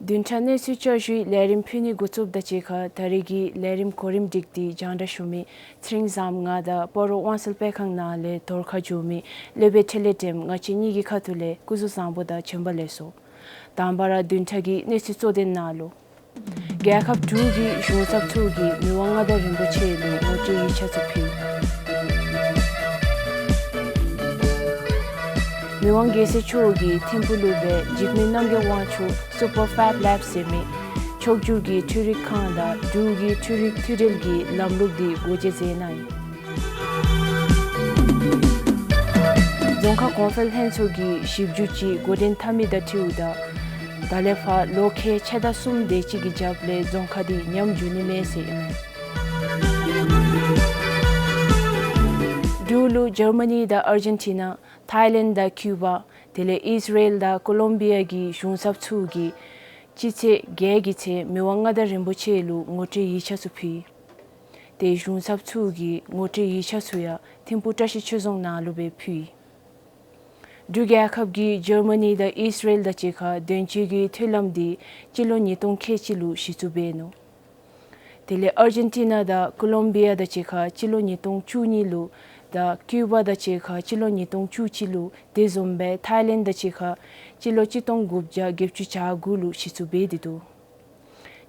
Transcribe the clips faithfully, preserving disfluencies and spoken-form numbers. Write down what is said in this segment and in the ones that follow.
བདུན་ཕྲག་གནས་ཚུལ་བསྐྱར་ཞུའི་ལས་རིམ་ཕུལ་ནི་འགོ་བཙུགསཔ་དང་གཅིག་ཁར་ད་རེས་ཀྱི་ལས་རིམ་གོ་རིམ་སྒྲིག་སྟེ་སྙན་ཞུ་མི་ཚེ་རིང་བཟངམོ་ང་དང་སྤ་རོ་དབང་གསལ་སྤེལ་ཁང་ནང་ལས་བརྡ་ཁ་བསྒྱུར་མི་ལེ་བེ་ཁྲེ་ལེ་ཏེམ་ང་བཅས་གཉིས་ཀྱི་ཁ་ཐུག་ལས་སྐུ་གཟུགས་བཟང་པོ་དང་བྱོན་པ་ལེགས་སོ། དང་པ་ར་བདུན་ཕྲག་གི་གནས་ཚུལ་གཙོ་དོན་ནང་ལུ། རྒྱལ་ཁབ་འབྲུག་གི་གཞུང་ཚབ་ཚུ་གིས་མི་དབང་མངའ་བདག་རིན་པོ་ཆེ་ལུ་ངོ་སྤྲོད་ཡིག་ཆ་ཚུ་ཕུལ། མི་དབང་རྒྱལ་སྲས་མཆོག་གིས་ཐིམ་ཕུག་ལུ་སྦེ་འཇིགས་མེད་རྣམ་རྒྱལ་དབང་ཕྱུག་སུ་པར་ཕེབ་ལེབ་ཟེར་མི་ཕྱོགས་བསྒྱུར་གྱི་འཕྲུལ་རིག་ཁང་དང་འབྲུག་གི་འཕྲུལ་རིག་མཐུད་འབྲེལ་གྱི་ལམ་ལུགས་འདི་སྒོ་འབྱེད་མཛད་གནང་ཡི། རྫོང་ཁག་གོང་འཕེལ་ལྷན་ཚོགས་ཀྱིས་ཞིབ་འཇུག་ཅིག་འགོ་འདྲེན་འཐབ་མི་དང་འཁྲིལཝ་ད་ད་ལས་ཕར་ལོ་ཁལ་ཕྱེད་དང་གསུམ་དེ་ཅིག་གི་རྒྱབ་ལས་རྫོང་ཁག་འདི་ཉམས་འགྱོ་ནི་མས་ཟེར་ཨིན་མས། འབྲུག་ལུ་ཇར་མ་ནི་དང་ཨར་ཇེན་ཊི་ན་ཐའི་ལེནཌ་དང་ཀིའུ་བ་དེ་ལས་ཨིས་ར་ཨེལ་དང་ཀོ་ལོམ་བི་ཡ་གི་གཞུང་ཚབ་ཚུ་གིས་སྤྱི་ཚེས་བརྒྱད་ཀྱི་ཚེ་མི་དབང་མངའ་བདག་རིན་པོ་ཆེ་ལུ་ངོ་སྤྲོད་ཡིག་ཆ་ཚུ་ཕུལ་ཡི། དེ་གཞུང་ཚབ་ཚུ་གིས་ངོ་སྤྲོད་ཡིག་ཆ་ཚུ་ཡང་ཐིམ་ཕུག་བཀྲ་ཤིས་ཆོས་རྫོང་ནང་ལུ་སྦེ་ཕུལ་ཡི། འབྲུག་རྒྱལ་ཁབ་ཀྱིས་ཇར་མ་ནི་དང་ཨིས་ར་ཨེལ་དང་གཅིག་ཁར་དོན་གཅོད་ཀྱི་མཐུན་ལམ་འདི་སྤྱི་ལོ་ཉིས་སྟོང་ཁལ་གཅིག་ལུ་གཞི་བཙུགས་འབད་ནུག། དེ་ལས་ཨར་ཇེན་ཊི་ན་དང་ཀོ་ལོམ་བི་ཡ་དང་གཅིག་ཁར་སྤྱི་ལོ་ཉིས་སྟོང་བཅུ་གཉིས་ལུ་དང་ཀིའུ་བ་དང་གཅིག་ཁར་སྤྱི་ལོ་ཉིས་སྟོང་བཅུ་གཅིག་ལུ། དེ་བཟུམ་སྦེ་ཐའི་ལེནཌ་དང་གཅིག་ཁར་སྤྱི་ལོ་གཅིག་སྟོང་དགུ་བརྒྱ་བརྒྱད་ཅུ་གྱ་དགུ་ལུ་གཞི་བཙུགས་འབད་དེ་འདུག།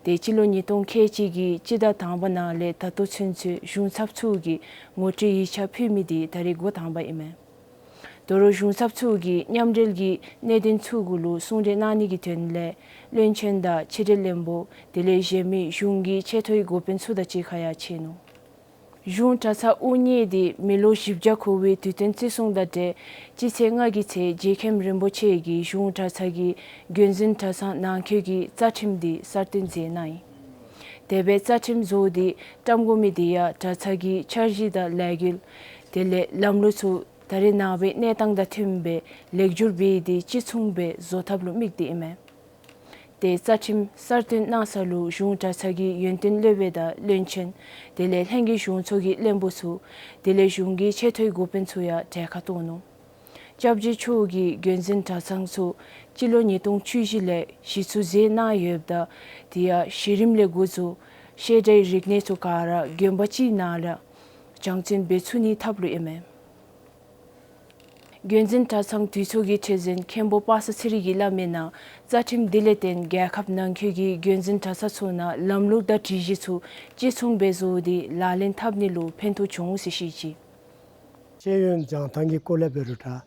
དེ་སྤྱི་ལོ་ཉིས་སྟོང་ཁལ་གཅིག་གི་སྤྱི་ཟླ་དང་པ་ནང་ལས་ད་ལྟོ་ཚུན་ཚོད་གཞུང་ཚབ་ཚུ་གིས་ངོ་སྤྲོད་ཡིག་ཆ་ཕུལ་མི་འདི་ད་རེས་འགོ་དང་པ་ཨིན་མས། དོ་རུང་གཞུང་ཚབ་ཚུ་གིས་མཉམ་འབྲེལ་གྱི་གནད་དོན་ཚུ་གུ་ལུ་གསུང་གྲོས་གནང་ནི་གི་དོན་ལས་བློན་ཆེན་དང་ཕྱི་འབྲེལ་བློན་པོ་དེ་ལས་གཞན་མི་གཞུང་གི་ཆེ་མཐོའི་འགོ་དཔོན་ཚུ་དང་གཅིག་ཁར་ཡང་མཇལ་ནུག། གཞུང་གྲྭ་ཚང་དབུ་བརྙེས་ཏེ་མི་ལོ་བཞི་བརྒྱ་འཁོར་བའི་དུས་སྟོན་བརྩི་སྲུང་དང་འབྲེལ་སྤྱི་ཚེས་ལྔ་གི་ཚེ་རྗེ་མཁན་རིན་པོ་ཆེ་གིས་གཞུང་གྲྭ་ཚང་གི་རྒྱུན་འཛིན་གྲྭ་ཚང་ནང་འཁོད་ཀྱི་རྩ་ཁྲིམས་འདི་གསར་བཏོན་མཛད་གནང་ཡི། དེ་སྦེ་རྩ་ཁྲིམས་བཟོ་སྟེ་བཀྲམ་དགོ་མི་འདི་ཡང་གྲྭ་ཚང་གི་འཆར་གཞི་དང་ལས་འགུལ་དེ་ལས་ལམ་ལུགས་ཚུ་ད་རེས་ནངས་པའི་གནས་སྟངས་དང་མཐུནམ་སྦེ་ལེགས་བསྒྱུར་འབད་དེ་གཅིག་མཚུངས་སྦེ་བཟོ་ཐབས་ལུ་དམིགས་ཏེ་ཨིན་མས། དེ་རྩ་ཁྲིམས་གསར་བཏོན་གནང་ས་ལུ་གཞུང་གྲྭ་ཚང་གི་ཡོན་ཏན་སློབ་དཔོན་དང་བློན་ཆེན་དེ་ལས་ལྷན་རྒྱས་གཞུང་ཚོགས་ཀྱི་བློན་པོ་ཚུ་དེ་ལས་གཞུང་གི་ཆེ་མཐོའི་འགོ་དཔོན་ཚུ་ཡང་གྲལ་ཁར་གཏོགས་ནུག། སྐྱབས་རྗེ་མཆོག་གིས་རྒྱུན་འཛིན་གྲྭ་ཚང་ཚུ་སྤྱི་ལོ་ཉིས་སྟོང་བཅུ་བཞི་ལས་གཞི་བཙུགས་མཛད་གནང་ཡོདཔ་ད་དེ་ཡང་གཞི་རིམ་ལས་འགོ་བཙུགས་བཤད་གྲྭའི་རིག་གནས་ཚུ་ག་ར་དགོན་པ་གཅིག་ནང་ར་སྦྱང་བརྩོན་འབད་ཚུགས་ནིའི་ཐབས་ལུ་ཨིན་མས། རྒྱུན་འཛིན་གྲྭ་ཚང་འཐུས་ཚོགས་ཀྱི་ཁྲི་འཛིན་མཁན་པོ་པ་སངས་ཚེ་རིང་གིས་སླབ་མིའི་ནང་རྩ་ཁྲིམས་འདི་ལས་བརྟེན་རྒྱལ་ཁབ་ནང་འཁོད་ཀྱི་རྒྱུན་འཛིན་གྲྭ་ཚང་ཚུ་ནང་ལམ་ལུགས་དང་སྒྲིག་གཞི་ཚུ་གཅིག་མཚུངས་སྦེ་བཟོ་སྟེ་ལག་ལེན་འཐབ་ནི་ལུ་ཕན་ཐོགས་འབྱུང་ཟེར་བཤད་ཅི། ཤེས་ཡོན་སྦྱང་ཐངས་ཀྱི་སྐོར་ལས་འབད་རུང་འདྲ།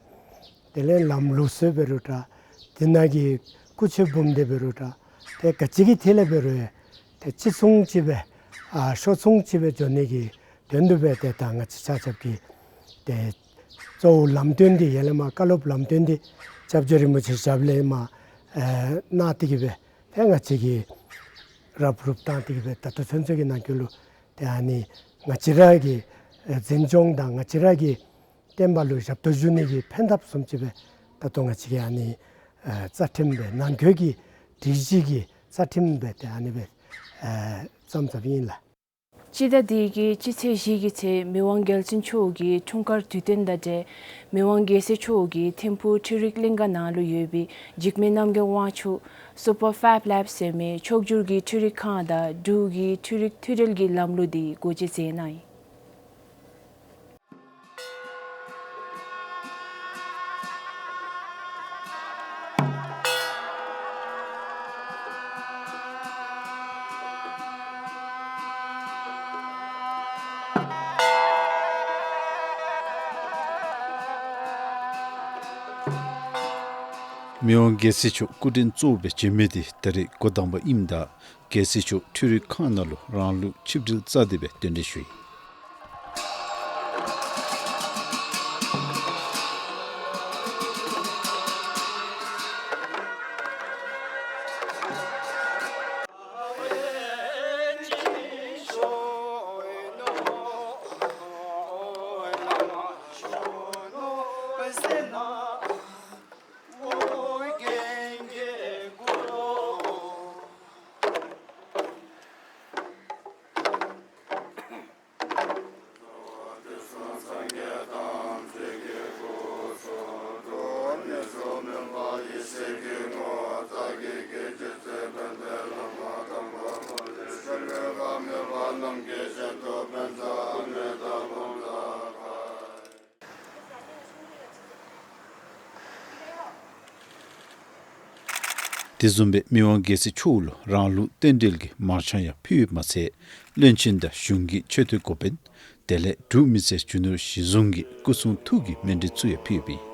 དེ་ལས་ལམ་ལུགས་སྲོལ་འབད་རུང་འདྲ། དེ་ནང་གི་སྐུ་ཚེ་འབུམ་སྡེ་འབད་རུང་འདྲ། ཏེ་ག་ཅི་གི་ཐད་ལས་འབད་རུང་ཡང་ཏེ་གཅིག་མཚུངས་ཅིག་སྦེ་ཨ་ཕྱོགས་མཚུངས་ཅིག་སྦེ་འགྱོ་ནི་གི་དོན་དུ་སྦེ་ཏེ་ད་ང་བཅས་ཆ་ཁྱབ་ཀྱིས་ཏེ་གཙོ་བོ་ལམ་སྟོན་འདི་ཡར་ལས་མར་བཀའ་སློབ་ལམ་སྟོན་འདི་སྐྱབས་རྗེ་རིན་པོ་ཆེ་ཞབས་ལས་མར་ཨེ་གནང་སྟེ་གི་སྦེ་ཏེ་ང་བཅས་ཀྱིས་རབ་རུབ་བཏང་སྟེ་གི་སྦེ་ད་ལྟོ་ཚུན་ཚོད་ཀྱི་ནང་འཁོད་ལུ་ཏེ་ཨ་ནི་ང་བཅས་ར་གི་ཨེ་འཛིན་སྐྱོང་དང་ང་བཅས་ར་གི་བསྟན་པ་ལུ་ཞབས་ཏོག་ཞུ་ནི་གི་ཕན་ཐབས་བཟུམ་ཅིག་སྦེ་ད་ལྟོ་ང་བཅས་ཀྱི་ཨ་ནི་ཨེ་རྩ་ཁྲིམས་སྦེ་ནང་འཁོད་ཀྱི་སྒྲིག་གཞི་གི་རྩ་ཁྲིམས་སྦེ་ཏེ་ཨ་ནི་སྦེ་ཨེ་བརྩམས་བརྩམསཔ་ཨིན་ལགས། སྤྱི་ཟླ་འདི་གི་སྤྱི་ཚེས་བཞི་གི་ཚེ་མི་དབང་རྒྱལ་བཙུན་མཆོག་གིས་འཁྲུངས་སྐར་དུས་སྟོན་དང་འབྲེལ་མི་དབང་རྒྱལ་སྲས་མཆོག་གིས་ཐིམ་ཕུག་འཕྲུལ་རིག་གླིང་ག་ནང་ལུ་ཡོད་པའི་འཇིགས་མེད་རྣམ་རྒྱལ་དབང་ཕྱུག་སུ་པར་ཕེབ་ལེབ་ཟེར་མི་ཕྱོགས་བསྒྱུར་གྱི་འཕྲུལ་རིག་ཁང་དང་འབྲུག་གི་འཕྲུལ་རིག་མཐུད་འབྲེལ་གྱི་ལམ་ལུགས་འདི་སྒོ་འབྱེད་མཛད་གནང་ཡི། མི་དབང་རྒྱལ་སྲས་མཆོག་སྐུ་མགྲོན་གཙོ་བོ་སྦེ་བྱོན་མི་འདི་ད་རེས་འགོ་དང་པ་ཨིནམ་ད་རྒྱལ་སྲས་མཆོག་འཕྲུལ་རིག་ཁང་ནང་ལུ་རང་ལུགས་ཆིབས་དྲིལ་བསྩལ་ཏེ་སྦེ་གདན་འདྲེན་ཞུ་ཡི། དེ་བཟུམ་སྦེ་མི་དབང་རྒྱལ་སྲས་མཆོག་ལུ་རང་ལུགས་རྟེན་འབྲེལ་གྱི་མར་ཆང་ཡང་ཕུལ་ཡོདཔ་མ་ཚད་བློན་ཆེན་དང་གཞུང་གི་ཆེ་མཐོའི་འགོ་དཔོན་དེ་ལས་འབྲུག་མི་སེར་རྒྱུ་ནོར་གཞི་བཟུང་གི་སྐུ་སྲུང་ཐུགས་ཀྱི་མཎྜལ་ཚུ་ཡང་ཕུལ་ཡོདཔ་ཨིན།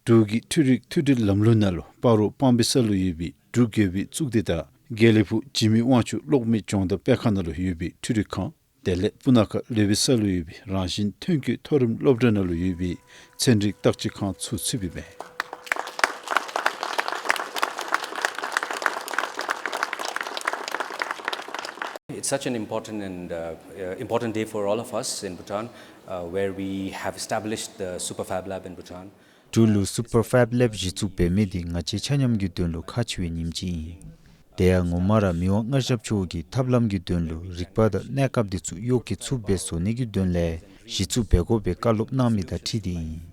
འབྲུག་གི་འཕྲུལ་རིག་མཐུད་འབྲེལ་ལམ་ལུགས་ནང་ལུ་སྤ་རོ་སྤང་སྦིས་ས་ལུ་ཡོད་པའི་འབྲུག་རྒྱལ་པོའི་གཙུག་སྡེ་དང་དགེ་ལེགས་ཕུག་འཇིགས་མེད་དབང་ཕྱུག་གློག་མེ་སྦྱོང་བརྡར་སྤེལ་ཁང་ནང་ལུ་ཡོད་པའི་འཕྲུལ་རིག་ཁང་དེ་ལས་སྤུ་ན་ཁ་ལུས་སྦིས་ས་ལུ་ཡོད་པའི་རང་བཞིན་ཐོན་སྐྱེད་མཐོ་རིམ་སློབ་གྲྭ་ནང་ལུ་ཡོད་པའི་ཚན་རིག་བརྟག་དཔྱད་ཁང་ཚུ་ཚུདཔ་ཨིན་མས། It's such an important and, uh, uh, important day for all of us in Bhutan, uh, where we have established the Super Fab Lab in Bhutan. འབྲུག་ལུ་སུ་པར་ཕེབ་ལེབ་གཞི་བཙུགས་འབད་མི་འདི་ང་བཅས་ཆ་མཉམ་གྱི་དོན་ལུ་ཁག་ཆེ་བའི་ཉིནམ་ཅིག་ཨིན། དེ་ཡང་ངོ་མ་ར་མི་དབང་མངའ་ཞབས་མཆོག་གི་ཐབས་ལམ་གྱི་དོན་ལུ་རིག་པ་དང་གནས་སྐབས་འདི་ཚུ་གཡོ་སྐྱེལ་ཚུགསཔ་སྦེ་བཟོ་ནི་གི་དོན་ལས་གཞི་བཙུགས་འབད་དགོ་པའི་བཀའ་སློབ་གནང་མི་དང་འཁྲིལ་ཏེ་ཨིན།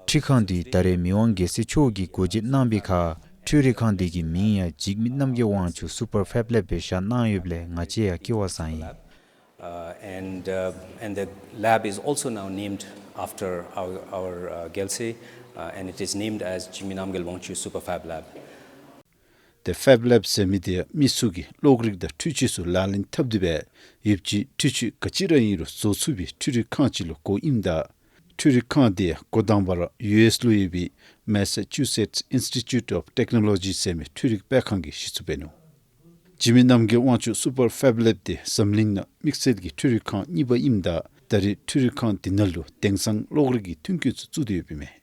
འཕྲུལ་ཁང་འདི་ད་རེས་མི་དབང་རྒྱལ་སྲས་མཆོག་གིས་སྒོ་འབྱེད་གནང་པའི་ཁར་འཕྲུལ་རིག་ཁང་འདི་གི་མིང་ཡང་འཇིགས་མེད་རྣམ་རྒྱལ་དབང་ཕྱུག་སུ་པར་ཕེབ་ལེབ་སྦེ་བཞག་གནང་ཡོདཔ་ལས་ང་བཅས་ཡང་སྐལ་བ་བཟང་ཡི། Uh, and, uh, and the lab is also now named after our, our, uh, རྒྱལ་སྲས, uh, and it is named as འཇིགས་མེད་རྣམ་རྒྱལ་དབང་ཕྱུག་སུ་པར་ཕེབ་ལེབ། ཏེ་ཕེབ་ལེབ་ཟེར་མི་འདི་ཡང་མི་ཚུ་གིས་གློག་རིག་དང་འཕྲུལ་ཆས་ཚུ་ལག་ལེན་འཐབ་སྟེ་སྦེ་ཡོདཔ་ཅིག་འཕྲུལ་ཆས་ག་ཅི་ར་ཨིན་རུང་བཟོ་ཚུགས་པའི་འཕྲུལ་རིག་ཁང་ཅིག་ལུ་གོཝ་ཨིནམ་ད་འཕྲུལ་རིག་ཁང་འདི་ཡང་འགོ་དང་པ་ར་ཡུ་ཨེསི་ལུ་ཡོད་པའི་Massachusetts Institute of Technology ཟེར་མི་འཕྲུལ་རིག་སྤེལ་ཁང་གིས་གཞི་བཙུགས་འབད་ནུག། འཇིགས་མེད་རྣམ་རྒྱལ་དབང་ཕྱུག་སུ་པར་ཕེབ་ལེབ་འདི་འཛམ་གླིང་ནང་དམིགས་བསལ་གྱི་འཕྲུལ་རིག་ཁང་གཉིས་པ་ཨིནམ་ད་ད་རེས་འཕྲུལ་རིག་ཁང་འདི་ནང་ལུ་དེང་སང་གློག་རིག་གི་མཐུན་རྐྱེན་ཚུ་བཙུགས་ཏེ་ཡོདཔ་ཨིན་མས།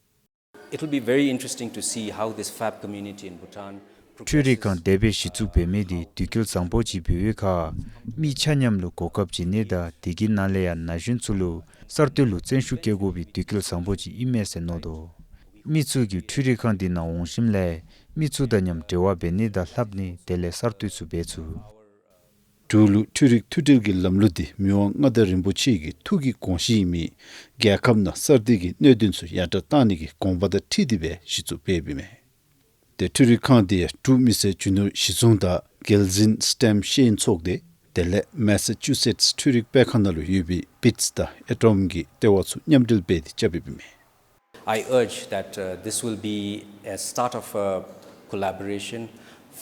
It'll be very interesting to see how this fab community in Bhutan འཕྲུལ་རིག་ཁང་དེ་སྦེ་གཞི་བཙུགས་འབད་མི་འདི་དུས་སྐབས་བཟང་པོ་ཅིག་འབད་བའི་ཁར་མི་ཆ་མཉམ་ལུ་གོ་སྐབས་བྱིན་ནི་དང་དེ་གི་ནང་ལས་ཡང་ན་གཞོན་ཚུ་ལུ་གསར་གཏོད་ལུ་བརྩོན་ཤུགས་བསྐྱེད་དགོ་པའི་དུས་སྐབས་བཟང་པོ་ཅིག་ཨིན་མས་ཟེར་མནོ་དོ། མི་ཚུ་གིས་འཕྲུལ་རིག་ཁང་འདི་ནང་འོང་ཞིནམ་ལས་མི་ཚུ་དང་མཉམ་འབྲེལ་བ་འབད་ནི་དང་ལྷབ་ནི་དེ་ལས་གསར་གཏོད་ཚུ་འབད་ཚུགས། འབྲུག་ལུ་འཕྲུལ་རིག་མཐུད་འབྲེལ་གྱི་ལམ་ལུགས་འདི་མི་དབང་མངའ་བདག་རིན་པོ་ཆེ་གི་ཐུགས་ཀྱི་དགོངས་གཞི་ཨིན་མི་རྒྱལ་ཁབ་ནང་གསར་གཏོད་ཀྱི་གནད་དོན་ཚུ་ཡར་དྲག་གཏང་ནི་གི་དགོངས་པ་དང་འཁྲིལ་ཏེ་སྦེ་གཞི་བཙུགས་འབདཝ་ཨིན་མས། ཏེ་འཕྲུལ་རིག་ཁང་འདི་ཡང་འབྲུག་མི་སེར་རྒྱུ་ནོར་གཞི་བཟུང་དང་དགེ་འདུན་སི་ཊེམ་ཤེས་ཡོན་ཚོགས་སྡེ་དེ་ལས་མེ་ས་ཅུ་སེཊསི་འཕྲུལ་རིག་སྤེལ་ཁང་ནང་ལུ་ཡོད་པའི་བིཊསི་དང་ཨེ་ཊོམ་གྱི་ལྟེ་བ་ཚུ་མཉམ་འབྲེལ་འབད་དེ་རྐྱབ་ཡོདཔ་ཨིན་མས། I urge that, uh, this will be a start of a collaboration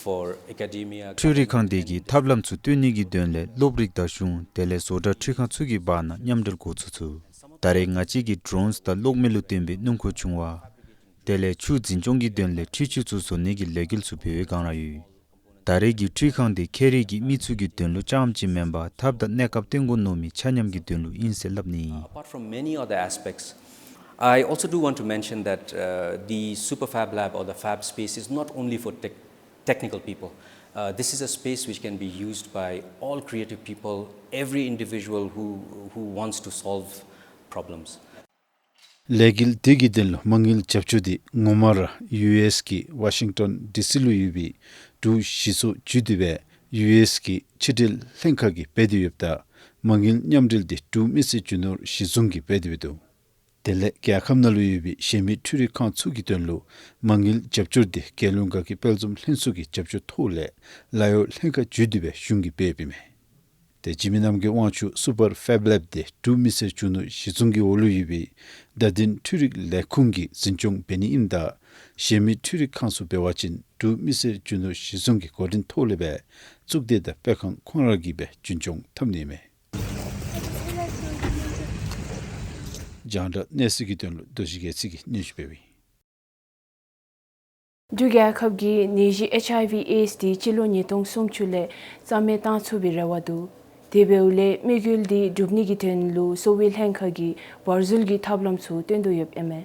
for academia, འཕྲུལ་རིག་ཁང་འདི་གིས་ཐབས་ལམ་ཚུ་སྟོན་ནི་གི་དོན་ལས་སློབ་རིག་དང་གཞུང་དེ་ལས་བཟོ་གྲྭ་འཕྲུལ་ཁང་ཚུ་གི་བར་ན་མཉམ་འབྲེལ་འགོ་བཙུགས་ཚུགས། ད་རེས་ང་བཅས་ཀྱིས་ཌོ་རོནསི་དང་གློག་མེ་ལུ་བརྟེན་པའི་སྣུམ་འཁོར་ཆུང་བ་དེ་ལས་ཆུ་འཛིན་སྐྱོང་གི་དོན་ལས་འཕྲུལ་ཆས་ཚུ་བཟོ་ནི་གི་ལས་འགུལ་ཚུ་འབད་བའི་སྒང་ར་ཡོད། ད་རེས་ཀྱི་འཕྲུལ་ཁང་འདི་ཁྱད་རིག་གི་མི་ཚུ་གི་དོན་ལུ་རྐྱངམ་ཅིག་མེན་པར་ཐབས་དང་གནས་སྐབས་སྟོན་དགོ་མནོ་མི་ཆ་མཉམ་གྱི་དོན་ལུ་ཨིན་ཟེར་སླབ་ནི། Apart from many other aspects, I also do want to mention that, uh, the Super Fab Lab or the Fab Space is not only for tech- technical people. Uh, this is a space which can be used by all creative people, every individual who, who wants to solve problems. ལས་འགུལ་འདི་གི་དོན་ལུ་མ་དངུལ་རྒྱབ་སྐྱོར་འདི་ངོ་མ་ར་ཡུ་ཨེསི་གི་ཝ་ཤིང་ཊོན་ཌི་སི་ལུ་ཡོད་པའི་འབྲུག་གཞི་ཚོགས་བརྒྱུད་དེ་སྦེ་ཡུ་ཨེསི་གི་ཕྱི་འབྲེལ་ལྷན་ཁག་གིས་འབད་དེ་ཡོདཔ་ད་མ་དངུལ་མཉམ་འབྲེལ་འདི་འབྲུག་མི་སེར་རྒྱུ་ནོར་གཞི་བཟུང་གིས་འབད་དེ་འབད་དོ། དེ་ལས་རྒྱལ་ཁབ་ནང་ལུ་ཡོད་པའི་གཞན་མི་འཕྲུལ་རིག་ཁང་ཚུ་གི་དོན་ལུ་མ་དངུལ་རྒྱབ་སྐྱོར་འདི་རྒྱལ་ཡོངས་དགའ་སྐྱིད་དཔལ་འཛོམས་ལྷན་ཚོགས་ཀྱི་རྒྱབ་སྐྱོར་ཐོག་ལས་ལཱ་གཡོག་ལྷན་ཁག་བརྒྱུད་དེ་སྦེ་གཞུང་གིས་འབད་ཡོདཔ་ཨིན་མས། ཏེ་འཇིགས་མེད་རྣམ་རྒྱལ་དབང་ཕྱུག་སུ་པར་ཕེབ་ལེབ་འདི་འབྲུག་མི་སེར་རྒྱུ་ནོར་གཞི་བཟུང་གི་འོག་ལུ་ཡོད་པའི་བརྡ་དོན་འཕྲུལ་རིག་ལས་ཁུངས་ཀྱིས་འཛིན་སྐྱོང་འབད་ནི་ཨིནམ་ད་གཞན་མི་འཕྲུལ་རིག་ཁང་ཚུ་འབད་བ་ཅིན་འབྲུག་མི་སེར་རྒྱུ་ནོར་གཞི་བཟུང་གི་འགོ་འདྲེན་ཐོག་ལས་སྦེ་གཙུག་སྡེ་དང་སྤེལ་ཁང་ཁོང་ར་གིས་སྦེ་རྒྱུན་སྐྱོང་འཐབ་ནི་ཨིན་མས། རྒྱང་བསྒྲགས་གནས་ཚུལ་གྱི་དོན་ལུ་རྡོ་རྗེ་རྒྱལ་མཚན་གྱིས་སྙན་ཞུ་འབདཝ་ཨིན། འབྲུག་རྒྱལ་ཁབ་ཀྱིས་ནད་གཞི་ཨེཆ་ཨའི་ཝི་ཨེཌསི་འདི་སྤྱི་ལོ་ཉིས་སྟོང་སུམ་ཅུ་ལས་རྩ་མེད་བཏང་ཚུགས་པའི་རེ་བ་འདུག། དེ་འབདཝ་ལས་དམིགས་ཡུལ་འདི་སྒྲུབ་ནི་གི་དོན་ལུ་གསོ་བའི་ལྷན་ཁག་གིས་བར་འཛུལ་གྱི་ཐབས་ལམ་ཚུ་སྟོན་དོ་ཡོདཔ་ཨིན་མས།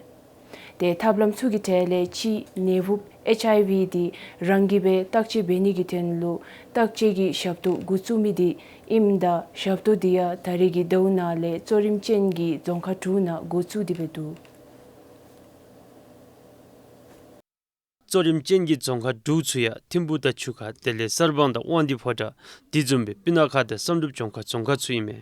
ཏེ་ཐབས་ལམ་ཚུ་གི་གྲས་ལས་གཅིག་ནད་འབུཔ་ཨེཆ་ཨའི་ཝི་འདི་རང་གིས་སྦེ་བརྟག་དཔྱད་འབད་ནི་གི་དོན་ལུ་བརྟག་དཔྱད་ཀྱི་ཞབས་ཏོག་འགོ་བཙུགས་མི་འདི་ཨིནམ་ད་ཞབས་ཏོག་འདི་ཡང་ད་རེས་ཀྱི་ཟླཝ་ནང་ལས་གཙོ་རིམ་ཅན་གྱི་རྫོང་ཁག་དྲུག་ནང་འགོ་བཙུགས་ཏེ་སྦེ་འདུག། གཙོ་རིམ་ཅན་གྱི་རྫོང་ཁག་དྲུག་ཚུ་ཡང་ཐིམ་ཕུག་དང་ཆུ་ཁ་དེ་ལས་གསར་སྤང་དང་དབང་འདུས་ཕོ་བྲང་དེ་བཟུམ་སྦེ་སྤུ་ན་ཁ་དང་བསམ་གྲུབ་ལྗོངས་མཁར་རྫོང་ཁག་ཚུ་ཨིན་མས།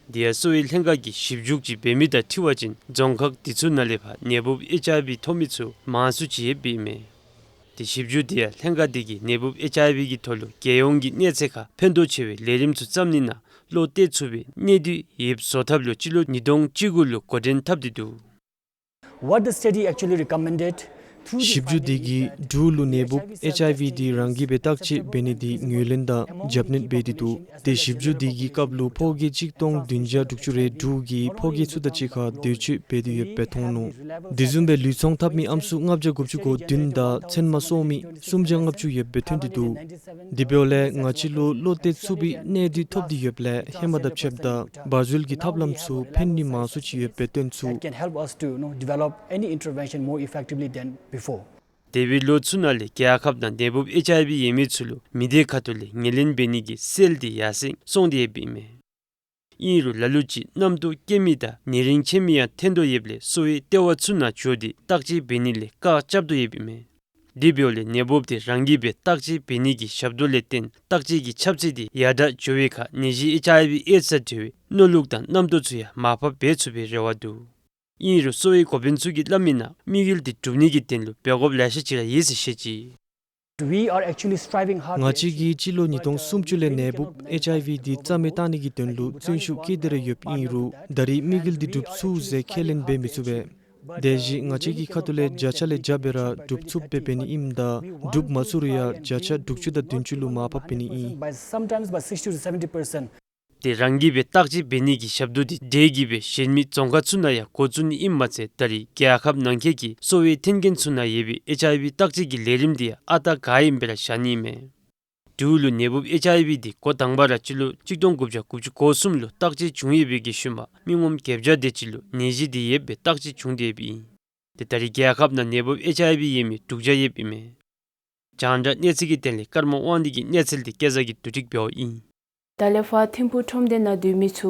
དེ་ཡང་གསོ་བའི་ལྷན་ཁག་གིས་ཞིབ་འཇུག་ཅིག་འབད་མི་དང་འཁྲིལ་བ་ཅིན་རྫོང་ཁག་དེ་ཚུ་ནང་ལས་ཕར་ནད་འབུབ་ཨེཆ་ཨའི་ཝི་ཐོབ་མི་ཚུ་མང་སུ་ཅིག་ཡོདཔ་ཨིན་མས། དེ་ཞིབ་འཇུག་དེ་ཡང་ལྷན་ཁག་དེ་གིས་ནད་འབུབ་ཨེཆ་ཨའི་ཝི་གི་ཐོག་ལུ་རྒྱལ་ཡོངས་ཀྱི་གནས་ཚད་ཁར་ཕན་ཐོགས་ཆེ་བའི་ལས་རིམ་ཚུ་བརྩམ་ནི་ནང་བློ་གཏད་ཚུགས་པའི་གནས་དུས་ཡོདཔ་བཟོ་ཐབས་ལུ་སྤྱི་ལོ་ཉིས་སྟོང་བཅུ་དགུ་ལུ་འགོ་འདྲེན་འཐབ་སྟེ་འདུག། What the study actually recommended through the ཞིབ་འཇུག་དེ་གིས་འབྲུག་ལུ་ནད་འབུབ་ཨེཆ་ཨའི་ཝི་དེ་རང་གིས་སྦེ་བརྟག་དཔྱད་འབད་ནི་དེ་ངོས་ལེན་དང་རྒྱབ་སྣོན་འབད་དེ་འདུག། དེ་ཞིབ་འཇུག་དེ་གི་སྐབས་ལུ་ཕོ་སྐྱེས་གཅིག་སྟོང་བདུན་བརྒྱ་དྲུག་ཅུ་རེ་དྲུག་གི་ཕོ་སྐྱེས་ཚུ་དང་གཅིག་ཁར་འདོད་སྤྱོད་འབད་དེ་ཡོདཔ་སྦེ་མཐོང་ནུག། དེ་བཟུམ་སྦེ་ལུས་ཚོང་འཐབ་མི་ཨམ་སྲུ་ལྔ་བརྒྱ་དགུ་བཅུ་གོ་བདུན་དང་ཚོད་མ་གསོག་མི་སུམ་བརྒྱ་ལྔ་བཅུ་ཡོདཔ་སྦེ་ཐོན་ཏེ་འདུག། དེ་འབདཝ་ལས་ང་བཅས་ལུ་བློ་གཏད་ཚུགས་པའི་གནས་དུས་ཐོབ་སྟེ་ཡོདཔ་ལས་ཧེ་མ་དང་ཕྱདཔ་ད་འབད་རྩོལ་གྱི་ཐབས་ལམ་ཚུ་ཕན་ནུས་མང་སུ་ཅིག་ཡོདཔ་སྦེ་སྟོན་ཚུགས། That can help us to, you know, develop any intervention more effectively than before. འདས་པའི་ལོ་ཚུ་ནང་ལས་རྒྱལ་ཁབ་ནང་ནད་འབུབ་ཨེཆ་ཨའི་ཝི་ཡོད་མི་ཚུ་ལུ་མི་སྡེ་ཁ་ཐུག་ལས་ངོས་ལེན་འབད་ནི་གི་སེལ་དེ་ཡར་སེང་སོང་སྟེ་ཡོདཔ་ཨིན་མས། ཨིན་རུང་ལ་ལུ་ཅིག་རྣམ་རྟོག་སྐྱེ་མི་དང་ནད་རིམས་ཆེ་མི་ཡང་ཐོན་དོ་ཡོདཔ་ལས་གསོ་བའི་ལྟེ་བ་ཚུ་ནང་འགྱོ་སྟེ་བརྟག་དཔྱད་འབད་ནི་ལས་བཀག་རྐྱབ་དོ་ཡོདཔ་ཨིན་མས། དེ་འབདཝ་ལས་ནད་འབུབ་དེ་རང་གིས་སྦེ་བརྟག་དཔྱད་འབད་ནི་གི་ཞབས་ཏོག་ལས་བརྟེན་བརྟག་དཔྱད་ཀྱི་ཁྱབ་ཚད་དེ་ཡར་དྲག་འགྱོ་བའི་ཁར་ནད་གཞི་ཨེཆ་ཨའི་ཝི་ཨེཌསི་དང་འབྲེལ་བའི་མནོ་ལུགས་དང་རྣམ་རྟོག་ཚུ་ཡང་མར་ཕབ་འབད་ཚུགས་པའི་རེ་བ་འདུག། ཨིན་རུང་གསོ་བའི་འགོ་དཔོན་ཚུ་གིས་སླབ་མིའི་ནང་དམིགས་ཡུལ་དེ་སྒྲུབ་ནི་གི་དོན་ལུ་འབད་དགོཔ་ལེ་ཤ་ཅིག་ར་ཡོད་ཟེར་བཤད་ཅི། We are actually striving hard to ང་བཅས་ཀྱིས་སྤྱི་ལོ་ཉིས་སྟོང་སུམ་ཅུ་ལས་ནད་འབུབ་ཨེཆ་ཨའི་ཝི་དེ་རྩ་མེད་བཏང་ནི་གི་དོན་ལུ་བརྩོན་ཤུགས་བསྐྱེད་དེ་ར་ཡོདཔ་ཨིན་རུང་ད་རེས་དམིགས་ཡུལ་དེ་སྒྲུབ་ཚུགས་ཟེར་ཁས་ལེན་འབད་མི་ཚུགས་པས། དེ་བཞིན་ང་བཅས་ཀྱི་ཁ་ཐུག་ལས་བརྒྱ་ཆ་ལས་བརྒྱ་སྦེ་ར་སྒྲུབ་ཚུགསཔ་སྦེ་འབད་ནི་ཨིནམ་ད་སྒྲུབ་མ་ཚུགས་རུང་ཡང་བརྒྱ་ཆ་དྲུག་ཅུ་དང་བདུན་ཅུ་ལུ་མར་ཕབ་འབད་ནི་ཨིན། By sometimes by sixty to seventy percent. དེ་རང་གིས་སྦེ་བརྟག་དཔྱད་འབད་ནི་གི་ཞབས་ཏོག་དེ་འབྲེལ་གྱིས་སྦེ་གཞན་མི་རྫོང་ཁག་ཚུ་ནང་ཡང་འགོ་བཙུགས་ནི་ཨིནམ་མ་ཚད་ད་རེས་རྒྱལ་ཁབ་ནང་འཁོད་ཀྱི་གསོ་བའི་མཐུན་རྐྱེན་ཚུ་ནང་ཡོད་པའི་ཨེཆ་ཨའི་ཝི་བརྟག་དཔྱད་ཀྱི་ལས་རིམ་དེ་ཡང་ཨ་རྟག་ག་ཨིནམ་སྦེ་ར་བཞག་ནི་ཨིན་མས། འབྲུག་ལུ་ནད་འབུབ་ཨེཆ་ཨའི་ཝི་དེ་འགོ་དང་པ་ར་སྤྱི་ལོ་གཅིག་སྟོང་དགུ་བརྒྱ་དགུ་བཅུ་གོ་གསུམ་ལུ་བརྟག་དཔྱད་བྱུང་ཡོད་པའི་གི་ཤུལ་མ་མི་ངོམ་བརྒྱད་བརྒྱ་དེ་ཅིག་ལུ་ནད་གཞི་དེ་ཡོདཔ་སྦེ་བརྟག་དཔྱད་བྱུང་སྟེ་ཡོདཔ་ཨིན། དེ་ད་རེས་རྒྱལ་ཁབ་ནང་ནད་འབུབ་ཨེཆ་ཨའི་ཝི་ཡོད་མི་དྲུག་བརྒྱ་ཡོདཔ་ཨིན་མས། རྒྱང་བསྒྲགས་གནས་ཚུལ་གྱི་དོན་ལས་ཀརྨ་དབང་འདུས་ཀྱི་གནས་ཚུལ་དེ་སྐལ་བཟང་གིས་བསྡུ་སྒྲིག་འབདཝ་ཨིན། ད་ལས་ཕར་ཐིམ་ཕུག་ཁྲོམ་སྡེ་ནང་སྡོད་མི་ཚུ་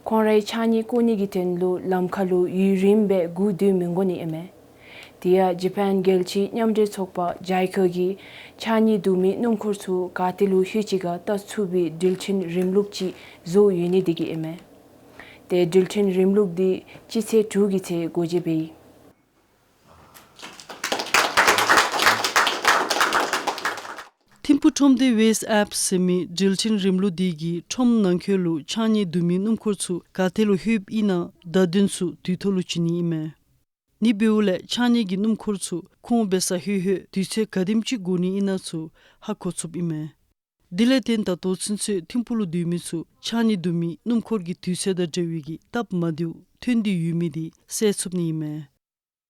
ཁོང་རའི་ཕྱགས་སྙིགས་བཀོ་ནི་གི་དོན་ལུ་ལམ་ཁ་ལུ་ཡུན་རིངམོ་སྦེ་སྒུག་སྡོད་མི་དགོ་ནི་ཨིན་མས། དེ་ཡང་ཇ་པཱན་རྒྱལ་སྤྱིའི་མཉམ་འབྲེལ་ཚོགས་པ་ཇའི་ཀ་གིས་ཕྱགས་སྙིགས་བསྡུ་མིའི་སྣུམ་འཁོར་ཚུ་ག་ཏེ་ལུ་ལྷོད་ཅི་ག་བལྟ་ཚུགས་པའི་འགྲུལ་འཕྲིན་རིམ་ལུགས་ཅིག་བཟོ་ཡོད་ནི་དེ་གིས་ཨིན་མས། དེ་འགྲུལ་འཕྲིན་རིམ་ལུགས་དེ་སྤྱི་ཚེས་དྲུག་གི་ཚེ་སྒོ་འབྱེད་འབད་ཡི། ཐིམ་ཕུག་ཁྲོམ་སྡེ་ཝེསཊ་ཨེཔ་ཟེར་མི་འགྲུལ་འཕྲིན་རིམ་ལུགས་དེ་གིས་ཁྲོམ་ནང་འཁོད་ལུ་ཕྱགས་སྙིགས་བསྡུ་མིའི་སྣུམ་འཁོར་ཚུ་ག་ཏེ་ལུ་ལྷོདཔ་ཨིན་ན་བརྡ་དོན་ཚུ་དུས་ཐོག་ལུ་བྱིན་ནི་ཨིན་མས། ཨ་ནི་འབདཝ་ལས་ཕྱགས་སྙིགས་ཀྱི་སྣུམ་འཁོར་ཚུ་ཁོང་འབད་ས་ལྷོད་ལྷོད་དུས་ཚོད་ག་དེམ་ཅིག་འགོར་ནི་ཨིན་ན་ཚུ་ཧ་གོ་ཚུགསཔ་ཨིན་མས། དེ་ལས་བརྟེན་ད་ལྟོ་ཚུན་ཚོད་ཐིམ་ཕུག་ལུ་སྡོད་མི་ཚུ་ཕྱགས་སྙིགས་བསྡུ་མིའི་སྣུམ་འཁོར་གྱི་དུས་ཚོད་དང་འབྲེལ་བའི་གི་སྟབས་མ་བདེཝ་ཐོན་ཏེ་ཡོད་མི་དེ་སེལ་ཚུགས་ནི་ཨིན་མས།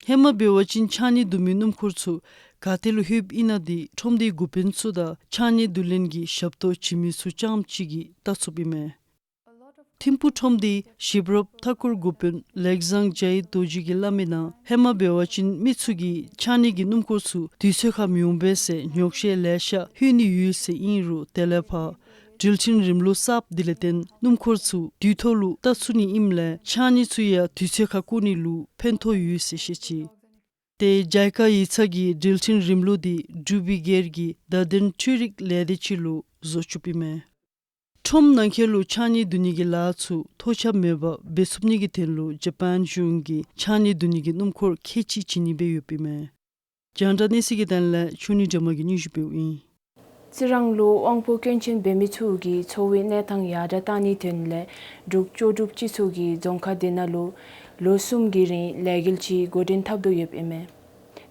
ཧེ་མ་འབད་བ་ཅིན་ཕྱགས་སྙིགས་བསྡུ་མིའི་སྣུམ་འཁོར་ཚུ་ག་ཏེ་ལུ་ལྷོདཔ་ཨིན་ན་དེ་ཁྲོམ་སྡེའི་འགོ་དཔོན་ཚུ་དང་ཕྱགས་སྙིགས་བསྡུ་ལེན་གྱི་ཞབས་ཏོག་བྱིན་མི་ཚུ་རྐྱངམ་གཅིག་གིས་བལྟ་ཚུགསཔ་ཨིན་མས། ཐིམ་ཕུག་ཁྲོམ་སྡེའི་ཞིབ་རོབ་མཐའ་འཁོར་འགོ་དཔོན་ལེགས་བཟང་ཇའི་རྡོ་རྗེ་གིས་སླབ་མིའི་ནང་ཧེ་མ་འབད་བ་ཅིན་མི་ཚུ་གིས་ཕྱགས་སྙིགས་ཀྱི་སྣུམ་འཁོར་ཚུ་དུས་ཚོད་ཁར་མི་འོང་པས་ཟེར་ཉོགས་བཤད་ལེ་ཤ་ལྷོད་ནི་ཡོད་ཟེར་ཨིན་རུང་དེ་ལས་ཕར་འགྲུལ་འཕྲིན་རིམ་ལུགས་གསརཔ་དེ་ལས་བརྟེན་སྣུམ་འཁོར་ཚུ་དུས་ཐོག་ལུ་བལྟ་ཚུགས་ནི་ཨིནམ་ལས་ཕྱགས་སྙིགས་ཚུ་ཡང་དུས་ཚོད་ཁར་བཀོ་ནི་ལུ་ཕན་ཐོགས་ཡོད་ཟེར་བཤད་ཅི། དེ་ཇའི་ཀ་ཡིག་ཚང་གིས་འགྲུལ་འཕྲིན་རིམ་ལུགས་དེ་འབྲུག་པའི་སྒེར་གྱི་བརྡ་དོན་འཕྲུལ་རིག་ལས་སྡེ་ཅིག་ལུ་བཟོ་བཅུགཔ་ཨིན་མས། ཁྲོམ་ནང་འཁོད་ལུ་ཕྱགས་སྙིགས་བསྡུ་ནི་གི་ལཱ་ཚུ་ཐོགས་ཆགས་མེད་པར་འབད་ཚུགས་ནི་གི་དོན་ལུ་ཇ་པཱན་གཞུང་གིས་ཕྱགས་སྙིགས་བསྡུ་ནི་གི་སྣུམ་འཁོར་ཁལ་གཅིག་བྱིན་ནི་སྦེ་ཡོདཔ་ཨིན་མས། རྒྱང་བསྒྲགས་གནས་ཚུལ་གྱི་དོན་ལས་ཆོས་ཉིད་སྒྲོལ་མ་གིས་སྙན་ཞུ་འབདཝ་ཨིན། རྩི་རང་ལུ་དབང་པོ་སྐྱོན་ཅན་འབད་མི་ཚུ་གི་འཚོ་བའི་གནས་སྟངས་ཡར་དྲག་བཏང་ནིའི་དོན་ལས་འབྲུག་ལྕོགས་གྲུབ་སྤྱི་ཚོགས་ཀྱིས་རྫོང་ཁག་དེ་ནང་ལུ་ལོ་གསུམ་གྱི་རིང་ལས་འགུལ་ཅིག་འགོ་འདྲེན་འཐབ་དོ་ཡོདཔ་ཨིན་མས།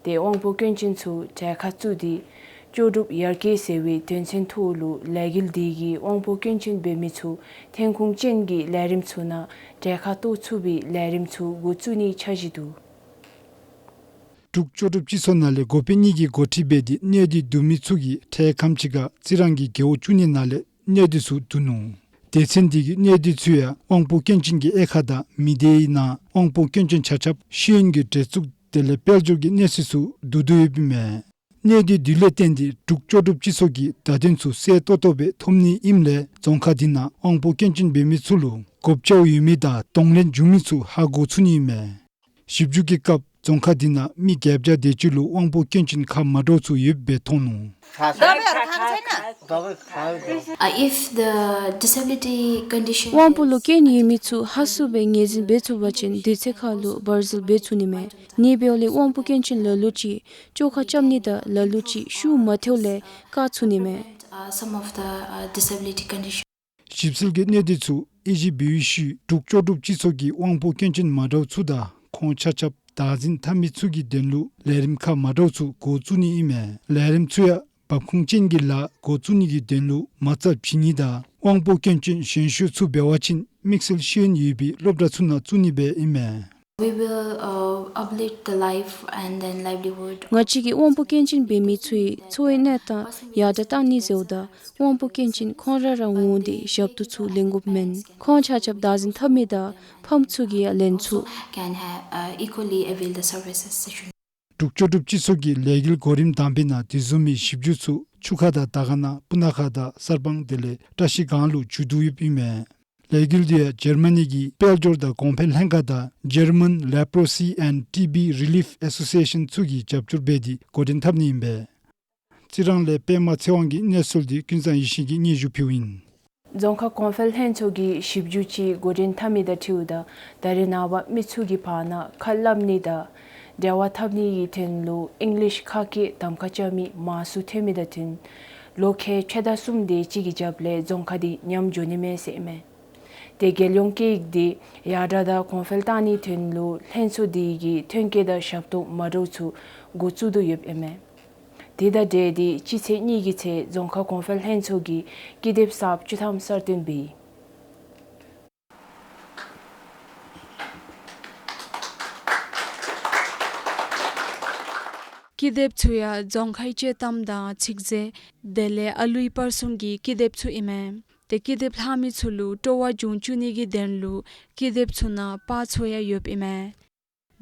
དེ་དབང་པོ་སྐྱོན་ཅན་ཚུ་གྲལ་ཁར་བཙུགས་ཏེ་ལྕོགས་གྲུབ་ཡར་རྒྱས་ཟེར་བའི་དོན་ཚན་ཐོག་ལུ་ལས་འགུལ་དེ་གིས་དབང་པོ་སྐྱོན་ཅན་འབད་མི་ཚུ་ཐོན་ཁུངས་ཅན་གྱི་ལས་རིམ་ཚུ་ནང་གྲལ་ཁར་གཏོགས་ཚུགས་པའི་ལས་རིམ་ཚུ་འགོ་བཙུགས་ནིའི་འཆར་གཞི་འདུག། འབྲུག་ལྕོགས་གྲུབ་སྤྱི་ཚོགས་ནང་ལས་འགོ་དཔོན་གཉིས་ཀྱིས་འགོ་ཁྲིད་འབད་དེ་གནས་སྡུད་བསྡུ་མི་ཚུ་གིས་གྲལ་ཁམས་ཅིག་ཁར་རྩི་རང་གི་རྒེད་འོག་བཅུ་གཉིས་ནང་ལས་གནས་སྡུད་ཚུ་བསྡུ་ནུག། སྡེ་ཚན་དེ་གིས་གནས་སྡུད་ཚུ་ཡང་དབང་པོ་སྐྱོན་ཅན་གྱི་དབྱེ་ཁག་དང་མི་སྡེའི་ནང་དབང་པོ་སྐྱོན་ཅན་ཆ་ཁྱབ་ཤེས་ཡོན་གྱི་གྲལ་བཙུགས་དེ་ལས་དཔལ་འབྱོར་གྱི་གནས་ཚད་ཚུ་བསྡུ་དོ་ཡོདཔ་ཨིན་མས། གནས་སྡུད་དེ་ལས་བརྟེན་ཏེ་འབྲུག་ལྕོགས་གྲུབ་སྤྱི་ཚོགས་ཀྱི་བརྡ་དོན་ཚུ་གསལ་ཏོག་ཏོ་སྦེ་ཐོབ་ནི་ཨིནམ་ལས་རྫོང་ཁག་དེ་ནང་དབང་པོ་སྐྱོན་ཅན་འབད་མི་ཚུ་ལུ་དགོཔ་ཅིག་ཡོད་མི་དང་གདོང་ལེན་འབྱུང་མི་ཚུ་ཧ་གོ་ཚུགས་ནི་ཨིན་མས། ཞིབ་འཇུག་གི་སྐབས་ རྫོང་ཁག་འདི་ནང་མི་བརྒྱད་བརྒྱ་དེ་ཅིག་ལུ་དབང་པོ་སྐྱོན་ཅན་ཁག་མ་འདྲཝ་ཚུ་ཡོདཔ་སྦེ་མཐོང་ནུག། Uh, if the disability condition དབང་པོ་ལུ་སྐྱོན་ཡོད་མི་ཚུ་ཧ་སུ་སྦེ་ངོས་འཛིན་འབད་ཚུགས་པ་ཅིན་དུས་ཚོད་ཁར་ལུ་བར་འཛུལ་འབད་ཚུགས་ནི་མས། ཨ་ནི་འབདཝ་ལས་དབང་པོ་སྐྱོན་ཅན་ལ་ལུ་ཅིག་བཅོ་ཁ་རྐྱབ་ནི་དང་ལ་ལུ་ཅིག་ཤུགས་མ་ཐེགཔ་ལས་བཀག་ཚུགས་ནི་མས། Uh, some of the, uh, disability condition ཞིབ་འཚོལ་གྱི་གནད་དོན་ཚུ་ཨེ་ཤི་བི་ཨི་ཤུ་འབྲུག་ལྕོགས་གྲུབ་སྤྱི་ཚོགས་ཀྱི་དབང་པོ་སྐྱོན་ཅན་མ་འདྲཝ་ཚུ་དང་ཁོང་ཆ་ཁྱབ་བདག་འཛིན་འཐབ་མི་ཚུ་གི་དོན་ལུ་ལས་རིམ་ཁག་མ་འདྲཝ་ཚུ་འགོ་བཙུགས་ནི་ཨིན་མས། ལས་རིམ་ཚུ་ཡང་འབབ་ཁུངས་ཅན་གྱི་ལཱ་འགོ་བཙུགས་ནི་གི་དོན་ལུ་མ་རྩ་བྱིན་ནི་དང་དབང་པོ་སྐྱོན་ཅན་གཞོན་ཤོས་ཚུ་འབད་བ་ཅིན་དམིགས་བསལ་ཤེས་ཡོན་ཡོད་པའི་སློབ་གྲྭ་ཚུ་ནང་བཙུགས་ནི་སྦེ་ཨིན་མས། We will, uh, uplift the life and then livelihood. ང་བཅས་ཀྱིས་དབང་པོ་སྐྱོན་ཅན་འབད་མི་ཚུ་གི་འཚོ་བའི་གནས་སྟངས་ཡར་དྲག་བཏང་ནི་ཟེརཝ་ད་དབང་པོ་སྐྱོན་ཅན་ཁོང་ར་ར་འོང་སྟེ་ཞབས་ཏོག་ཚུ་ལེན་དགོཔ་མེན། ཁོང་ཆ་ཁྱབ་བདག་འཛིན་འཐབ་མི་དང་ཕམ་ཚུ་གིས་ཡང་ལེན་ཚུགས། Can have, uh, equally avail the services. འབྲུག་ལྕོགས་གྲུབ་སྤྱི་ཚོགས་ཀྱི་ལས་འགུལ་གོ་རིམ་དང་པའི་ནང་དེ་བཟུམ་མའི་ཞིབ་འཇུག་ཚུ་ཆུ་ཁ་དང་དར་དཀར་ན་སྤུ་ན་ཁ་དང་གསར་སྤང་དེ་ལས་བཀྲ་ཤིས་སྒང་ལུ་མཇུག་བསྡུ་ཡོདཔ་ཨིན་མས། ལས་འགུལ་འདི་ཡང་འཇར་མ་ནི་གི་དཔལ་འབྱོར་དང་གོང་འཕེལ་ལྷན་ཁག་དང་German Leprosy and T B Relief Association ཚུ་གིས་རྒྱབ་སྐྱོར་འབད་དེ་འགོ་འདྲེན་འཐབ་ནི་ཨིན་པས། རྩི་རང་ལས་པདྨ་ཚེ་དབང་གི་གནས་ཚུལ་འདི་ཀུན་བཟང་ཡེ་ཤེས་ཀྱིས་སྙན་ཞུ་ཕུལཝ་ཨིན། རྫོང་ཁག་གོང་འཕེལ་ལྷན་ཚོགས་ཀྱིས་ཞིབ་འཇུག་ཅིག་འགོ་འདྲེན་འཐབ་མི་དང་འཁྲིལཝ་ད་ད་རེས་ནངས་པ་མི་ཚུ་གི་བར་ན་ཁ་སླབ་ནི་དང་འབྲེལ་བ་འཐབ་ནི་གི་དོན་ལུ་ཨིང་ལིཤ་ཁ་སྐད་གདམ་ཁ་རྐྱབ་མི་མང་སུ་ཐོན་མི་དང་བསྟུན་ལོ་ཁལ་ཕྱེད་དང་གསུམ་དེ་ཅིག་གི་རྒྱབ་ལས་རྫོང་ཁག་འདི་ཉམས་འགྱོ་ནི་མས་ཟེར་ཨིན་མས། དེ་རྒྱལ་ཡོངས་སྐད་ཡིག་འདི་ཡར་དྲག་དང་གོང་འཕེལ་བཏང་ནིའི་དོན་ལུ་ལྷན་ཚོགས་འདི་གིས་ཐོན་སྐྱེད་དང་ཞབས་ཏོག་མ་འདྲཝ་ཚུ་འགོ་བཙུགས་དོ་ཡོདཔ་ཨིན་མས། དེ་དང་འབྲེལ་ཏེ་སྤྱི་ཚེས་གཉིས་ཀྱི་ཚེ་རྫོང་ཁག་གོང་འཕེལ་ལྷན་ཚོགས་ཀྱིས་ཀི་དེབ་གསརཔ་བཅུ་ཐམ་གསར་བཏོན་འབད་ཡི། ཀི་དེབ་ཚུ་ཡང་རྫོང་ཁའི་དཔྱེ་གཏམ་དང་ཚིག་མཛོད་དེ་ལས་ཨ་ལུའི་པར་སྲུང་གི་ཀི་དེབ་ཚུ་ཨིན་མས། ཏེ་ཀི་དེབ་ལྷག་མི་ཚུ་ལུ་སྤྲོ་བ་འབྱུང་བཅུག་ནི་གི་དོན་ལུ་ཀི་དེབ་ཚུ་ནང་པར་ཚུ་ཡང་ཡོདཔ་ཨིན་མས།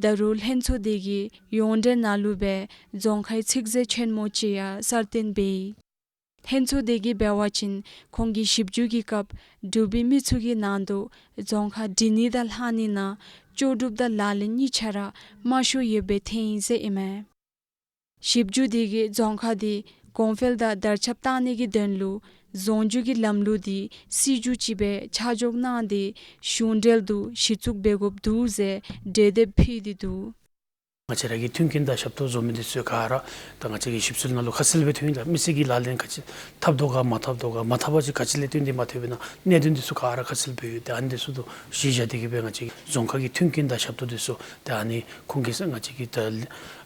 ད་རུང་ལྷན་ཚོགས་འདི་གིས་ཡོངས་འབྲེལ་ནང་ལུ་སྦེ་རྫོང་ཁའི་ཚིག་མཛོད་ཆེན་མོ་ཅིག་ཡང་གསར་བཏོན་འབད་ཡི། ལྷན་ཚོགས་འདི་གིས་འབད་བ་ཅིན་ཁོང་གི་ཞིབ་འཇུག་གི་སྐབས་འབྲུག་པའི་མི་ཚུ་གི་ནང་དུ་རྫོང་ཁ་འབྲི་ནི་དང་ལྷག་ནི་ནང་ལྕོགས་གྲུབ་དང་ལག་ལེན་གཉིས་ཆ་ར་དམའ་ཤོས་ཡོདཔ་སྦེ་ཐོན་ཡི་ཟེར་ཨིན་མས། ཞིབ་འཇུག་འདི་གིས་རྫོང་ཁ་འདི་གོང་འཕེལ་དང་དར་ཁྱབ་བཏང་ནི་གི་དོན་ལུ་རྫོང་རྒྱུ་གི་ལམ་ལུགས་འདི་སྲིད་བྱུས་ཅིག་སྦེ་ཆ་འཇོག་གནང་སྟེ་གཞུང་འབྲེལ་དུ་གཞི་བཙུགས་འབད་དགོཔ་འདུག་ཟེར་གྲོས་འདེབས་ཕུལ་ཏེ་འདུག། ང་བཅས་ར་གི་མཐུན་རྐྱེན་དང་ཞབས་ཏོག་བཟོ་མི་འདི་ཚུ་ག་ར་ད་ང་བཅས་ཀྱི་ཞིབ་འཚོལ་ནང་ལུ་ཁ་གསལ་སྦེ་ཐོན་ཡི། ད་མི་སེར་གྱི་ལག་ལེན་ག་ཅི་འཐབ་དོ་ག་མ་འཐབ་དོ་ག་མ་འཐབ་པ་ཅིན་ག་ཅི་ལས་བརྟེན་ཏེ་མ་འཐབ་པས་ན་གནད་དོན་འདི་ཚུ་ག་ར་ཁ་གསལ་སྦེ་ཡོད། ཏེ་ཨ་ནི་འདི་ཚུ་དང་གཞི་བཞག་སྟེ་གི་སྦེ་ང་བཅས་ཀྱི་རྫོང་ཁ་གི་མཐུན་རྐྱེན་དང་ཞབས་ཏོག་འདི་ཚུ་ཏེ་ཨ་ནི་ཁོང་གིས་ང་བཅས་ཀྱི་ད་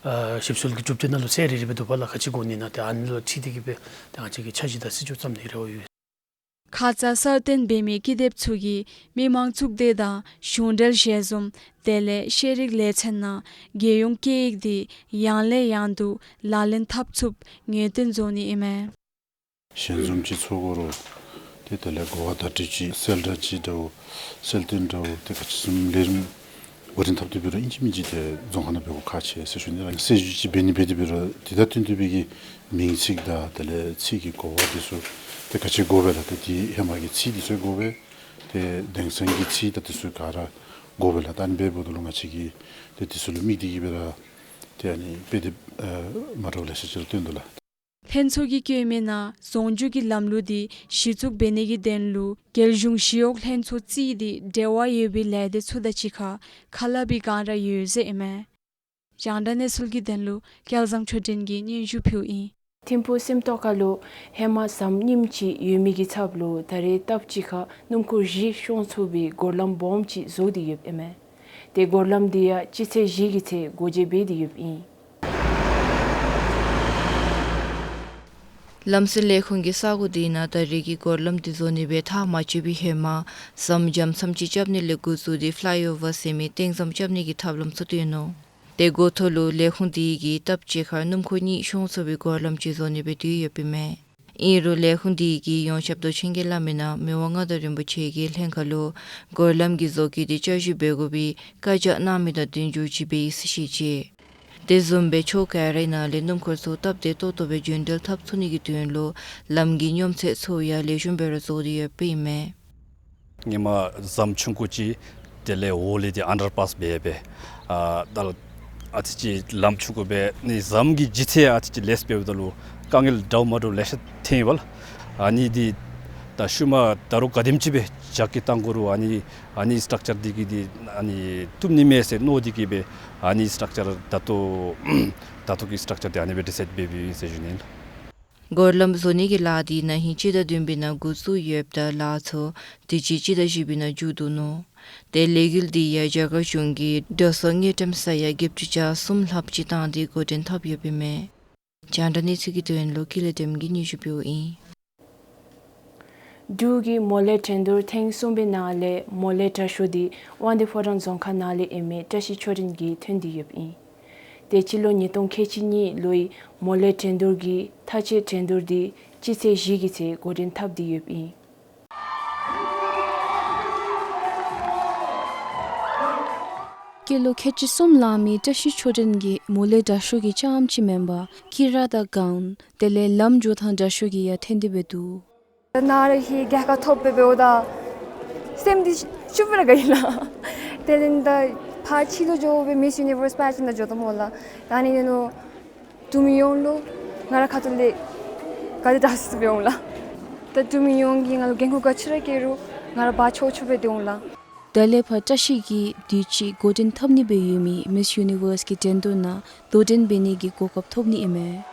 ཨ་ཞིབ་འཚོལ་གྱི་གྲུབ་འབྲས་ནང་ལུ་གསལ་རི་རི་སྦེ་འདུག་པ་ལགས། ག་ཅི་དགོ་ནི་ན་ཏེ་ཨ་ནི་ལུ་འཁྲིལ་ཏེ་གི་སྦེ་ཏེ་ང་བཅས་ཀྱིས་འཆར་གཞི་དང་སྲིད་བྱུས་བརྩམ་ནི་རེ་བ་ཡོད། ཁ་ཙ་གསར་བཏོན་འབད་མི་ཀི་དེབ་ཚུ་གིས་མི་མང་གཙུག་སྡེ་དང་གཞུང་འབྲེལ་ཞལ་འཛོམས་དེ་ལས་ཤེས་རིག་ལས་ཚན་ནང་རྒྱལ་ཡོངས་སྐད་ཡིག་འདི་ཡང་ལས་ཡང་དུ་ལག་ལེན་འཐབ་ཚུགསཔ་ངེས་གཏན་བཟོ་ནི་ཨིན་མས། ཞལ་འཛོམས་ཅིག་ཚོགས་དགོ་རུང་ཏེ་དེ་ལས་གོ་བ་བརྡ་སྤྲོད་ཅིག་གསལ་བསྒྲགས་ཅིག་འདྲཝ་གསལ་སྟོན་འདྲཝ་ཏེ་ག་ཅི་བཟུམ་ལས་རིམ་འགོ་འདྲེན་འཐབ་སྟེ་འབད་རུང་ཨིན་ཅི་མིན་ཅི་ཏེ་རྫོང་ཁ་ནང་འབད་དགོཔ་ཁག་ཆེ་ཟེར་ཞུ་ནི་ལགས། གསལ་བསྒྲགས་ཅིག་འབད་ནི་འབད་དེ་འབད་རུང་ཏེ་ད་བསྟུན་ཏེ་འབད་གི་མིང་ཚིག་དང་དེ་ལས་ཚིག་གི་གོ་བ་འདི་ཚུ་ཏེ་ག་ཅི་དགོ་པས་ལགས། ཏེ་དེ་ཧེ་མ་གི་ཚིག་འདི་ཚུ་དགོ་པས། ཏེ་དེང་སང་གི་ཚིག་དང་འདི་ཚུ་ག་ར་དགོ་པས་ལགས། ད་ཨ་ནི་འབདཝ་ད་ལུ་ང་བཅས་ཀྱིས་ཏེ་འདི་ཚུ་ལུ་དམིགས་ཏེ་གི་སྦེ་ར་ཏེ་ཨ་ནི་དཔེ་དེབ་ཨ་མ་འདྲཝ་ལེ་ཤ་ཅིག་ར་བཏོན་འདུག་ལགས། ལྷན་ཚོགས་ཀྱིས་བཀོད་མི་ནང་རྫོང་རྒྱུ་གི་ལམ་ལུགས་འདི་གཞི་བཙུགས་འབད་ནི་གི་དོན་ལུ་རྒྱལ་གཞུང་ཞི་གཡོག་ལྷན་ཚོགས་རྩིས་ཏེ་འབྲེལ་བ་ཡོད་པའི་ལས་སྡེ་ཚུ་དང་གཅིག་ཁར་ཁ་སླབ་པའི་བསྒང་ར་ཡོད་ཟེར་ཨིན་མས། རྒྱང་བསྒྲགས་གནས་ཚུལ་གྱི་དོན་ལུ་སྐལ་བཟང་ཆོས་སྒྲོན་གྱིས་སྙན་ཞུ་ཕུལཝ་ཨིན། ཐིམ་ཕུག་སེམས་རྟོགས་ཁ་ལུ་ཧེ་མ་ཟམ་རྙིངམ་ཅིག་ཡོད་མི་གི་ཚབ་ལུ་ད་རེས་སྟབས་གཅིག་ཁར་སྣུམ་འཁོར་བཞི་ཤོང་ཚུགས་པའི་སྒོ་ལམ་སྦོམ་ཅིག་བཟོ་སྟེ་ཡོདཔ་ཨིན་མས། ཏེ་སྒོ་ལམ་འདི་ཡང་སྤྱི་ཚེས་བཞི་གི་ཚེ་སྒོ་འབྱེད་འབད་དེ་ཡོདཔ་ཨིན། ལམ་སྲོལ་ལས་ཁུངས་ཀྱིས་ས་གོ་འདི་ནང་ད་རེས་ཀྱི་སྒོ་ལམ་འདི་བཟོ་ནི་སྦེ་ཐག་མ་བཅད་པའི་ཧེ་མ་ཟམ་རྒྱབ་མཚམས་ཅིག་རྐྱབ་ནི་ལས་འགོ་བཙུགས་ཏེ་ཕ་ལའི་ཨོ་ཝར་ཟེར་མི་སྟེང་ཟམ་རྐྱབ་ནི་གི་ཐབས་ལམ་ཚུ་བཏོན་ནུག། ཏེ་འགོ་ཐོག་ལུ་ལས་ཁུངས་འདི་གིས་སྟབས་གཅིག་ཁར་སྣུམ་འཁོར་གཉིས་ཤོང་ཚུགས་པའི་སྒོ་ལམ་ཅིག་བཟོ་ནི་སྦེ་བསྡུ་ཡོདཔ་ཨིན་མས། ཨིན་རུང་ལས་ཁུངས་འདི་གིས་ཡོངས་ཁྱབ་མདོ་ཆེན་གྱི་བླ་མའི་ནང་མི་དབང་མངའ་བདག་རིན་པོ་ཆེ་གི་ལྷན་ཁག་ལུ་སྒོ་ལམ་གྱི་བཟོ་བཀོད་འདི་བསྐྱར་ཞིབ་འབད་དགོ་པའི་བཀའ་རྒྱ་གནང་མི་དང་དོན་འགྱུར་ཅིག་འབད་ཡི་ཟེར་བཤད་ཅི། དེ་བཟུམ་སྦེ་ཆོས་ཁ་རའི་ནང་ལས་སྣུམ་འཁོར་ཚུ་སྟབས་བདེ་ཏོག་ཏོ་སྦེ་རྒྱུན་འགྲུལ་འཐབ་ཚུགས་ནི་གི་དོན་ལུ་ལམ་གྱི་སྙོམས་ཚད་ཚུ་ཡང་ལེགས་ཤོམ་སྦེ་ར་བཟོ་སྟེ་ཡོདཔ་ཨིན་མས། ཧེ་མ་ཟམ་ཆུང་ཀུ་ཅིག་དེ་ལས་འོག་ལས་ཏེ་ཨན་ཌར་པཱསི་འབད་སྦེ་ཨ་ད་ལྟོ་ ཨ་ཙི་ཅིག་ལམ་ཆུང་ཀུ་སྦེ་ནི་ཟམ་གྱི་ལྗིད་ཚད་ཨ་ཙི་ཅིག་ལེགས་སྦེ་འབདཝ་ད་ལུ་དཀའ་ངལ་འདྲཝ་མ་འདྲཝ་ལེ་ཤ་ཐོན་ཡི་བ་ལགས། ཨ་ནི་འདི་ད་ཤུལ་མ་ད་རུང་ག་དེམ་ཅིག་སྦེ་རྒྱ་སྐྱེད་བཏང་དགོ་རུང་ཨ་ནི་ཨ་ནི་སི་ཊག་ཅར་འདི་གིས་འདི་ཨ་ནི་བཏུབ་ནི་མས་ཟེར་མནོ་སྟེ་གིས་སྦེ་ཨ་ནི་སི་ཊག་ཅར་ད་ལྟོ་ད་ལྟོ་གི་སི་ཊག་ཅར་འདི་ཨ་ནི་སྦེ་ཌི་སའིཌ་འབད་འབདཝ་ཨིན་ཟེར་ཞུ་ནི་ལགས། སྒོ་ལམ་བཟོ་ནི་གི་ལཱ་འདི་ན་ཧིང་སྤྱི་ཟླ་བདུན་པའི་ནང་འགོ་བཙུགས་ཡོདཔ་ད་ལཱ་ཚུ་དུས་ཅི་སྤྱི་ཟླ་བཞི་པའི་ནང་མཇུག་བསྡུ་ནུག། ཏེ་ལས་འགུལ་འདི་ཡང་རྒྱ་གར་གཞུང་གིས་འགྲོ་སོང་དངུལ་ཀྲམ་ས་ཡ་བརྒྱད་ཅུ་གྱ་གསུམ་ལྷགཔ་ཅིག་བཏང་སྟེ་འགོ་འདྲེན་འཐབ་ཡོདཔ་ཨིན་མས། རྒྱང་བསྒྲགས་གནས་ཚུལ་གྱི་དོན་ལུ་ཀུན་ལེགས་སྒྲོལམ་གྱིས་སྙན་ཞུ་འབདཝ་ཨིན། འབྲུག་གི་མོ་ལེ་འགྲན་བསྡུར་ཐེངས་གསུམ་པའི་ནང་ལས་མོ་ལེ་དྲག་ཤོས་འདི་དབང་འདུས་ཕོ་བྲང་རྫོང་ཁག་ནང་ལས་ཨིན་མི་བཀྲ་ཤིས་ཆོས་སྒྲོན་གྱིས་ཐོན་ཏེ་ཡོདཔ་ཨིན། ཏེ་སྤྱི་ལོ་ཉིས་སྟོང་ཁལ་གཅིག་གཉིས་ལོའི་མོ་ལེ་འགྲན་བསྡུར་གྱི་མཐའ་དཔྱད་འགྲན་བསྡུར་འདི་སྤྱི་ཚེས་བཞི་གི་ཚེ་འགོ་འདྲེན་འཐབ་སྟེ་ཡོདཔ་ཨིན། སྐྱེས་ལོ་ཁལ་གཅིག་གསུམ་ལང་མི་བཀྲ་ཤིས་ཆོས་སྒྲོན་གྱིས་མོ་ལེ་དྲག་ཤོས་ཀྱི་རྐྱངམ་ཅིག་མེན་པར་ཀི་ར་དང་གའུན་དེ་ལས་ལམ་འགྱོ་ཐངས་དྲག་ཤོས་ཀྱི་ཡང་ཐོན་ཏེ་འབད་འདུག། ནཱ་ར་གི་རྒྱལ་ཁ་ཐོབ་སྦེ་འབདཝ་ད་སེམས་འདི་སྐྱིད་པོ་ར་ག་ཨིན་ལགས། དེ་ལས་ད་ཕར་ཕྱི་ལུ་འགྱོ་སྦེ་མིས་ཡུ་ནི་ཝརསི་པེ་ཇེནཊ་ནང་འགྱོ་དོ་སྨོ་ལགས། ད་ཨ་ནི་ཨིན་ནོ་འབྲུག་མི་ཡོངས་ལུ་ང་ར་ཁ་ཐུག་ལས་བཀའ་དྲིན་དྲག་ཤོས་སྦེ་འོང་ལགས། ད་འབྲུག་མི་ཡོངས་ཀྱིས་ང་ལུ་འགན་ཁུར་ག་ཅི་ར་བཀལ་རུང་ང་ར་འབག་ཆོག་ཆོག་སྦེ་འདི་འོང་ལགས། ད་ལས་ཕར་བཀྲ་ཤིས་ཀྱིས་དུས་ཅི་འགོ་འདྲེན་འཐབ་ནི་སྦེ་ཡོད་མི་མིས་ཡུ་ནི་ཝརསི་གི་འགྲན་བསྡུར་ནང་དོ་འགྲན་འབད་ནི་གི་གོ་སྐབས་ཐོབ་ནི་ཨིན་མས།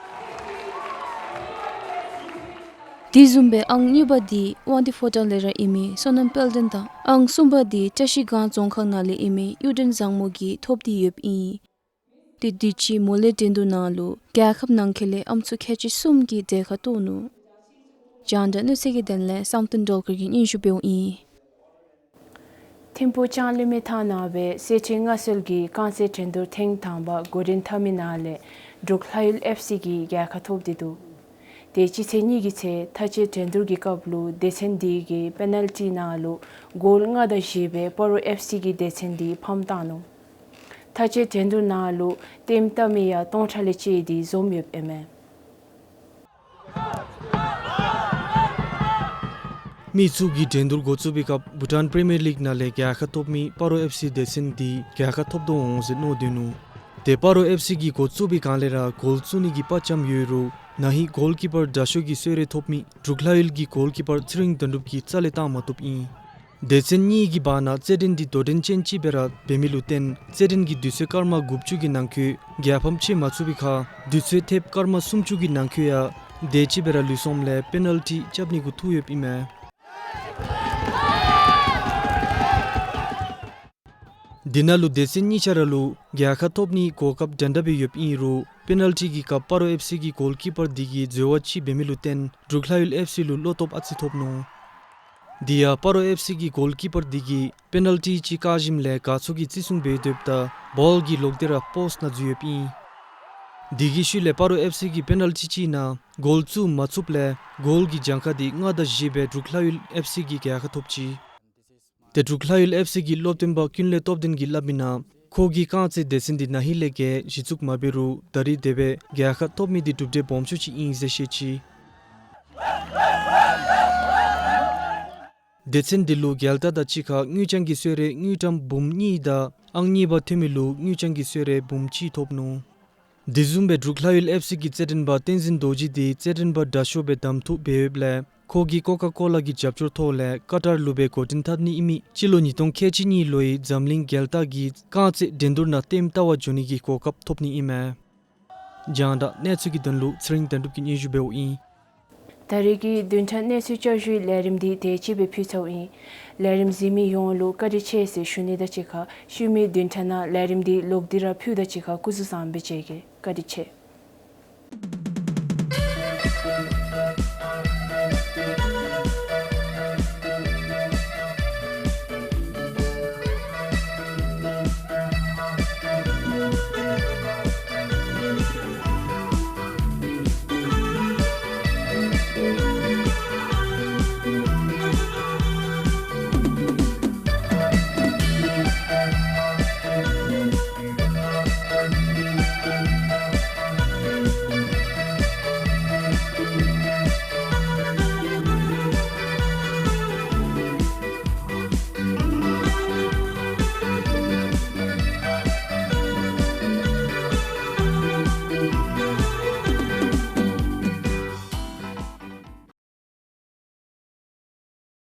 དེ་བཟུམ་སྦེ་ཨང་གཉིས་པ་འདི་དབང་འདུས་ཕོ་བྲང་ལས་ར་ཨིན་མི་བསོད་ནམས་དཔལ་ལྡན་དང་ཨང་གསུམ་པ་འདི་བཀྲ་ཤིས་སྒང་རྫོང་ཁག་ནང་ལས་ཨིན་མི་གཡུ་སྒྲོན་བཟང་མོ་གིས་ཐོབ་སྟེ་ཡོདཔ་ཨིན། ཏེ་དུས་ཅི་མོ་ལེ་འགྲན་བསྡུར་ནང་ལུ་རྒྱལ་ཁབ་ནང་འཁོད་ལས་ཨམ་སྲུ་ཁལ་གཅིག་གསུམ་གྱིས་གྲལ་ཁར་གཏོགས་ནུག། རྒྱང་བསྒྲགས་གནས་ཚུལ་གྱི་དོན་ལས་བསམ་གཏན་སྒྲོལ་དཀར་གྱིས་སྙན་ཞུ་འབདཝ་ཨིན། ཐིམ་ཕུག་ལྕང་གླིང་མའི་ཐང་ནང་སྦེ་གསེར་ཁྲི་མངའ་གསོལ་གྱི་རྐང་རྩེད་འགྲན་བསྡུར་ཐེངས་དང་པ་འགོ་འདྲེན་འཐབ་མི་ནང་ལས་འབྲུག་ལྷ་ཡུལ་ཨེཕ་སི་གིས་རྒྱལ་ཁ་ཐོབ་སྟེ་འདུག། ཏེ་སྤྱི་ཚེས་གཉིས་ཀྱི་ཚེ་མཐའ་དཔྱད་འགྲན་བསྡུར་གྱི་སྐབས་ལུ་སྡེ་ཚན་འདི་གིས་པེ་ནལ་ཊི་ནང་ལུ་གོལ་ལྔ་དང་བཞི་སྦེ་སྤ་རོ་ཨེཕ་སི་གི་སྡེ་ཚན་འདི་ཕམ་བཏང་ནུག། མཐའ་དཔྱད་འགྲན་བསྡུར་ནང་ལུ་ལྟདམོ་བལྟ་མི་ཡང་སྟོང་ཕྲག་ལས་བཅད་དེ་འཛོམས་ཡོདཔ་ཨིན་མས། མི་ཚུ་གིས་འགྲན་བསྡུར་འགོ་བཙུགས་པའི་སྐབས་བྷུ་ཊཱན་པི་རི་མི་ཡར་ལིག་ནང་ལས་རྒྱལ་ཁ་ཐོབ་མི་སྤ་རོ་ཨེཕ་སི་སྡེ་ཚན་འདི་རྒྱལ་ཁ་ཐོབ་དོ་འོང་ཟེར་མནོ་སྡོད་ནུག། ཏེ་སྤ་རོ་ཨེཕ་སི་གིས་འགོ་བཙུགས་པའི་སྒང་ལས་ར་གོལ་བཙུགས་ནི་གི་དཔའ་བཅམ་ཡོད་རུང་ན་ཧིང་གོལ་ཀི་པར་དྲག་ཤོས་ཀྱི་གསོལ་རས་ཐོབ་མི་འབྲུག་ལྷ་ཡུལ་གྱི་གོལ་ཀི་པར་ཚེ་རིང་དོན་གྲུབ་ཀྱིས་རྩ་ལས་བཏང་མ་བཏུབ་ཨིན། སྡེ་ཚན་གཉིས་ཀྱི་བར་ན་རྩེད་འགྲན་འདི་དོ་འགྲན་ཅན་ཅིག་སྦེ་ར་འབད་མི་ལུ་བརྟེན་རྩེད་འགྲན་གྱི་དུས་ཚོད་སྐར་མ་དགུ་བཅུ་གི་ནང་འཁོད་རྒྱལ་ཕམ་ཕྱེ་མ་ཚུགས་པའི་ཁར་དུས་ཚོད་ཐེབས་སྐར་མ་སུམ་ཅུ་གི་ནང་འཁོད་ཡང་དེ་ཅིག་སྦེ་ར་ལུས་སོངམ་ལས་པེ་ནལ་ཊི་རྐྱབ་ནི་གུ་ཐུག་ཡོདཔ་ཨིན་མས། འདི་ནང་ལུ་སྡེ་ཚན་གཉིས་ཆ་ར་ལུ་རྒྱལ་ཁ་ཐོབ་ནིའི་གོ་སྐབས་འདྲན་འདྲ་སྦེ་ཡོདཔ་ཨིན་རུང་པེ་ནལ་ཊི་གི་སྐབས་སྤ་རོ་ཨེཕ་སི་གི་གོལ་ཀི་པར་འདི་གིས་འཛོལ་བ་ཅིག་འབད་མི་ལུ་བརྟེན་འབྲུག་ལྷ་ཡུལ་ཨེཕ་སི་ལུ་བློ་སྟོབས་ཨ་ཙི་ཐོབ་ནུག། དེ་ཡང་སྤ་རོ་ཨེཕ་སི་གི་གོལ་ཀི་པར་འདི་གིས་པེ་ནལ་ཊི་ཅིག་བཀག་ཞིནམ་ལས་དགའ་ཚོར་གྱི་བརྩི་སྲུང་འབད་སྡོདཔ་ད་བཱོལ་གྱི་ལོག་སྟེ་ར་པོསཊ་ནང་འཛུལ་ཡོདཔ་ཨིན། དེ་གི་ཤུལ་ལས་སྤ་རོ་ཨེཕ་སི་གིས་པེ་ནལ་ཊི་ཅིག་ནང་གོལ་བཙུགས་མ་ཚུགསཔ་ལས་གོལ་གྱི་གྱངས་ཁ་འདི་ལྔ་དང་བཞི་སྦེ་འབྲུག་ལྷ་ཡུལ་ཨེཕ་སི་གིས་རྒྱལ་ཁ་ཐོབ་ཅི། ཏེ་འབྲུག་ལྷ་ཡུལ་ཨེཕ་སི་གི་སློབ་སྟོན་པ་ཀུན་ལེགས་སྟོབས་ལྡན་གྱིས་སླབ་མི་ནང་ཁོ་གི་རྐང་རྩེད་སྡེ་ཚན་འདི་ན་ཧིང་ལས་རྒྱལ་གཞི་བཙུགས་མ་འབད་རུང་ད་རིས་དེ་སྦེ་རྒྱལ་ཁ་ཐོབ་མི་འདི་གྲུབ་འབྲས་སྦོམ་ཤོས་ཅིག་ཨིན་ཟེར་བཤད་ཅི། སྡེ་ཚན་འདི་ལུ་རྒྱལ་རྟགས་དང་གཅིག་ཁར་དངུལ་རྐྱང་གི་གསོལ་རས་དངུལ་ཀྲམ་འབུམ་གཉིས་དང་ཨང་གཉིས་པ་ཐོན་མི་ལུ་དངུལ་རྐྱང་གི་གསོལ་རས་འབུམ་གཅིག་ཐོབ་ནུག། དེ་བཟུམ་སྦེ་འབྲུག་ལྷ་ཡུལ་ཨེཕ་སི་གི་རྩེད་འགྲན་པ་བསྟན་འཛིན་རྡོ་རྗེ་འདི་རྩེད་འགྲན་པ་དྲག་ཤོས་སྦེ་གདམ་འཐུ་འབད་ཡོདཔ་ལས་ཁོ་གིས་ཀོ་ཀ་ཀོ་ལ་གི་རྒྱབ་སྐྱོར་ཐོག་ལས་ཀ་ཊར་ལུ་སྦེ་འགོ་འདྲེན་འཐབ་ནི་ཨིན་མི་སྤྱི་ལོ་ཉིས་སྟོང་ཁལ་གཅིག་གཉིས་ལོའི་འཛམ་གླིང་རྒྱལ་རྟགས་ཀྱི་རྐང་རྩེད་འགྲན་བསྡུར་ནང་ལྟདམོ་བལྟ་བར་འགྱོ་ནི་གི་གོ་སྐབས་ཐོབ་ནི་ཨིན་མས། རྒྱང་བསྒྲགས་གནས་ཚུལ་གྱི་དོན་ལུ་ཚེ་རིང་དོན་གྲུབ་ཀྱིས་སྙན་ཞུ་འབདཝ་ཨིན། ད་རིས་ཀྱི་བདུན་ཕྲག་གནས་ཚུལ་བསྐྱར་ཞུའི་ལས་རིམ་འདི་དེ་ཅིག་སྦེ་ཕུལ་ཚརཝ་ཨིན། ལས་རིམ་གཟིགས་མི་ཡོངས་ལུ་བཀའ་དྲིན་ཆེ་ཟེར་ཞུ་ནི་དང་གཅིག་ཁར་ཤུལ་མའི་བདུན་ཕྲག་ནང་ལས་རིམ་འདི་ལོག་སྟེ་ར་ཕུལཝ་ད་གཅིག་ཁར་སྐུ་གཟུགས་བཟང་པོ་སྦེ་མཇལ་གེ། བཀའ་དྲིན་ཆེ།